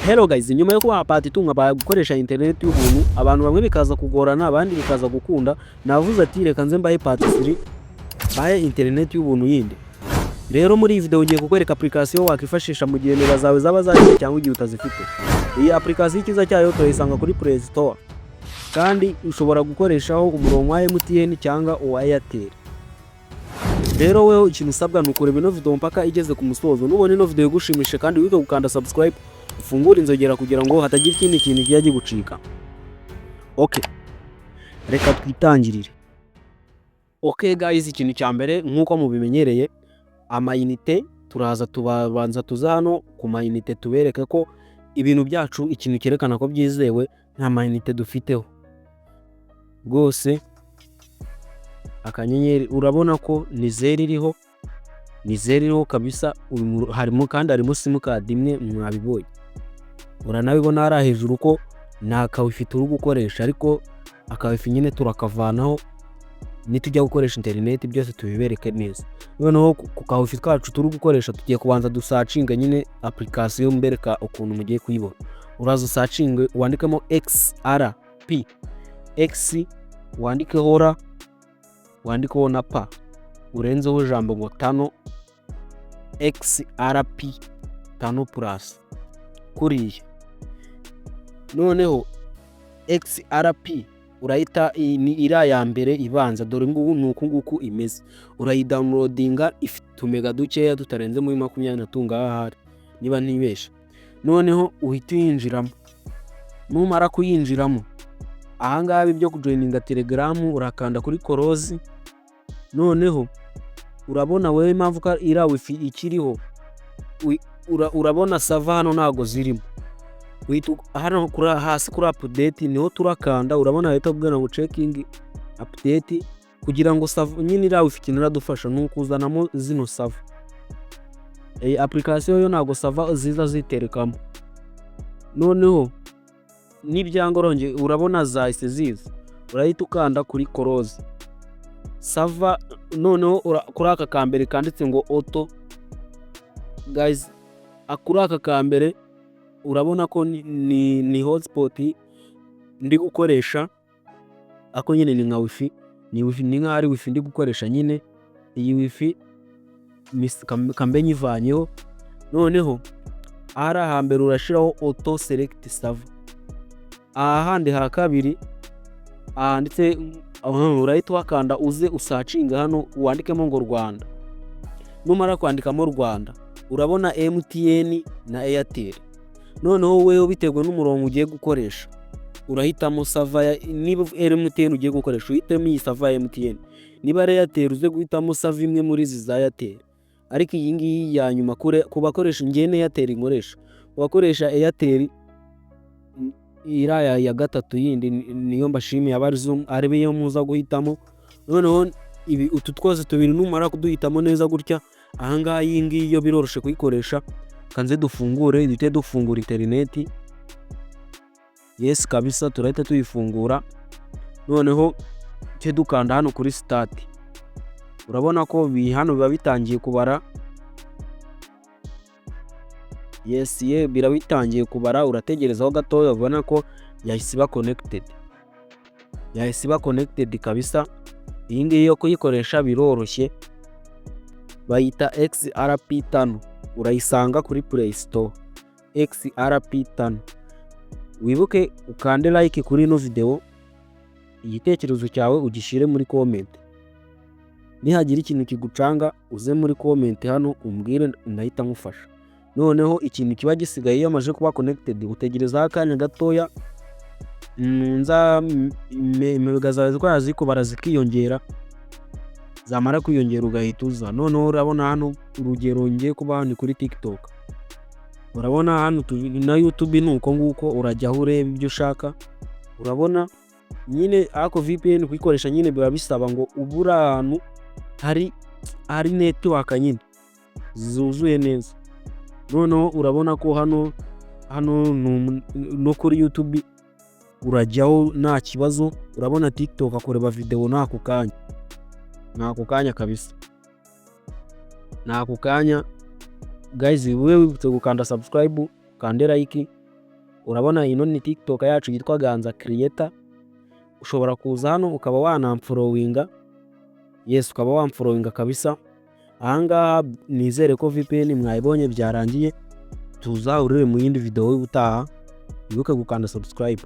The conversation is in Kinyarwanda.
Hello guys, nyuma yo kubaha part 2 nkabaha gukoresha internet y'ubuntu, abantu bamwe bikaza kugorana, abandi bikaza gukunda, navuze ati reka nze mbahe part 3, mbahe internet y'ubuntu yindi. Rero muri iyi video ngiye kukwereka application wakwifashisha mu gihe mega zawe zaba zashize cyangwa igihe utazifite. Iyi application, icyiza cyayo, turayisanga kuri Play Store kandi ushobora gukoreshaho umurongo wa MTN cyangwa uwa Airtel. Rero wewe ikintu usabwa ni ukureba ino video mpaka igeze ku musozo. Nubona ino video igushimishe kandi wibuke gukanda subscribe, ufungure inzogera kugira ngo hatagira ikindi kintu kijya kigucika. Okay. Reka twitangirire. Okay guys, ikintu cya mbere, nk'uko mubimenyereye, amayinite, turaza tubabanza tuza hano ku mayinite, tubereke ko ibintu byacu, ikintu cyerekana ko byizewe, nta mayinite dufiteho rwose. Akanyenyeri, urabona ko ni zeru iriho, ni zeru iriho kabisa. Harimo kandi harimo simukadi imwe, mwabibonye. Uranabibona hariya hejuru ko nta ka WiFi turi gukoresha, ariko aka WiFi nyine turakavanaho nitujya gukoresha interineti, byose tubibereke neza. Noneho ku ka WiFi kacu turi gukoresha, tugiye kubanza dusearchinga nyine application, mbereka ukuntu mugiye kuyibona. Uraza usearchinge, wandikemo XRP, X wandikeho R, wandikeho na P, urenzeho ijambo ngo Tunnel, XRP Tunnel Plus kuriya. Noneho XRP urahita ni iriya ya mbere ibanza, dore ngubu ni uku nguku imeze. Urayidownloadinga, ifite utumega dukeya tutarenze muri 20 na tungahe ahari niba ntibesha. Noneho uhita uyinjiramo. Numara kuyinjiramo, ahangaha ibyo kujoininga Telegram, urakanda kuri close. Noneho urabona wewe impamvu ko iriya WiFi ikiriho, urabona server hano ntago zirimo. Hano hasi kuri update niho turakanda. Urabona bahita bakubwira ngo checking update, kugira ngo nyine iriya WiFi, ikintu iradufasha ni ukuzanamo zino server. Iyi application yo ntabwo server ziza ziterekamo. Noneho nibyanga urongera urabona zahise ziza, urahita ukanda kuri close server. Noneho kuri aka kambere kanditse ngo auto guys, kuri aka kambere urabona ko ni hotspot ndi gukoresha, ako nyine ni nka WiFi, ni WiFi, ni nkaho ari WiFi ndi gukoresha nyine. Iyi WiFi kambe nyivanyeho. Noneho ahari hambere urashyiraho auto select server, aha handi ha kabiri handitse urahita uhakanda, uze usearchinga hano wandikemo ngo Rwanda. Numara kwandikamo Rwanda, urabona MTN na Airtel. Noneho wewe bitewe n'umurongo ugiye gukoresha urahitamo server. Niba MTN ugiye gukoresha, uhitemo iyi server ya MTN. Niba ari Airtel, uze guhitamo server imwe muri izi za Airtel, ariko iyi ngiyi ya nyuma ku bakoresha, njye ni Airtel nkoresha, ku bakoresha Airtel iriya ya gatatu yindi niyo mbashimiye, aba ariyo muza guhitamo. Noneho ibi utu twose tubiri numara kuduhitamo neza gutya, ahangaha iyi ngiyi yo biroroshye kuyikoresha. Kanze dufungure, duhite dufungura interineti. Yes kabisa, turahita tuyifungura. Noneho tujye dukanda hano kuri start. Urabona ko hano biba bitangiye kubara. Yes, ye biraba bitangiye kubara. Urategerezaho gatoya, ubona ko yahise iba connected, yahise iba connected kabisa. Iyi ngiyi yo kuyikoresha biroroshye, bayita XRP Tunnel, urayisanga kuri Play Store, XRP Tunnel. Wibuke ukande like kuri ino video, igitekerezo cyawe ugishyire muri comment. Nihagira ikintu kigucanga, uze muri comment hano umbwire, ndahita nkufasha. Noneho ikintu kiba gisigaye, iyo amaze kuba connected, utegerezaho akanya gatoya, nza mega zawe zikora zikubara zikiyongera. Zamara kwiyongera ugahita uza. Noneho urabona hano, urugero ngiye kuba ni kuri TikTok, urabona hano na YouTube ni uko nguko, urajyaho ureba ibyo ushaka. Urabona nyine, ariko VPN kuyikoresha nyine biba bisaba ngo ube uri ahantu hari network nyine zuzuye neza. Noneho urabona ko hano no kuri YouTube urajyaho nta kibazo. Urabona TikTok, kureba video ni ako kanya, ni ako kanya kabisa, ni ako kanya. Guys, wowe wibutse gukanda subscribe, ukande like. Urabona ino ni TikTok yacu yitwa Ganza Creator. Ushobora kuza hano ukaba wanamfollowinga. Yes, ukaba wamfollowinga kabisa. Ahangaha nizere ko VPN mwayibonye, byarangiye. Tuzahurire mu yindi video y'ubutaha. Wibuke gukanda subscribe.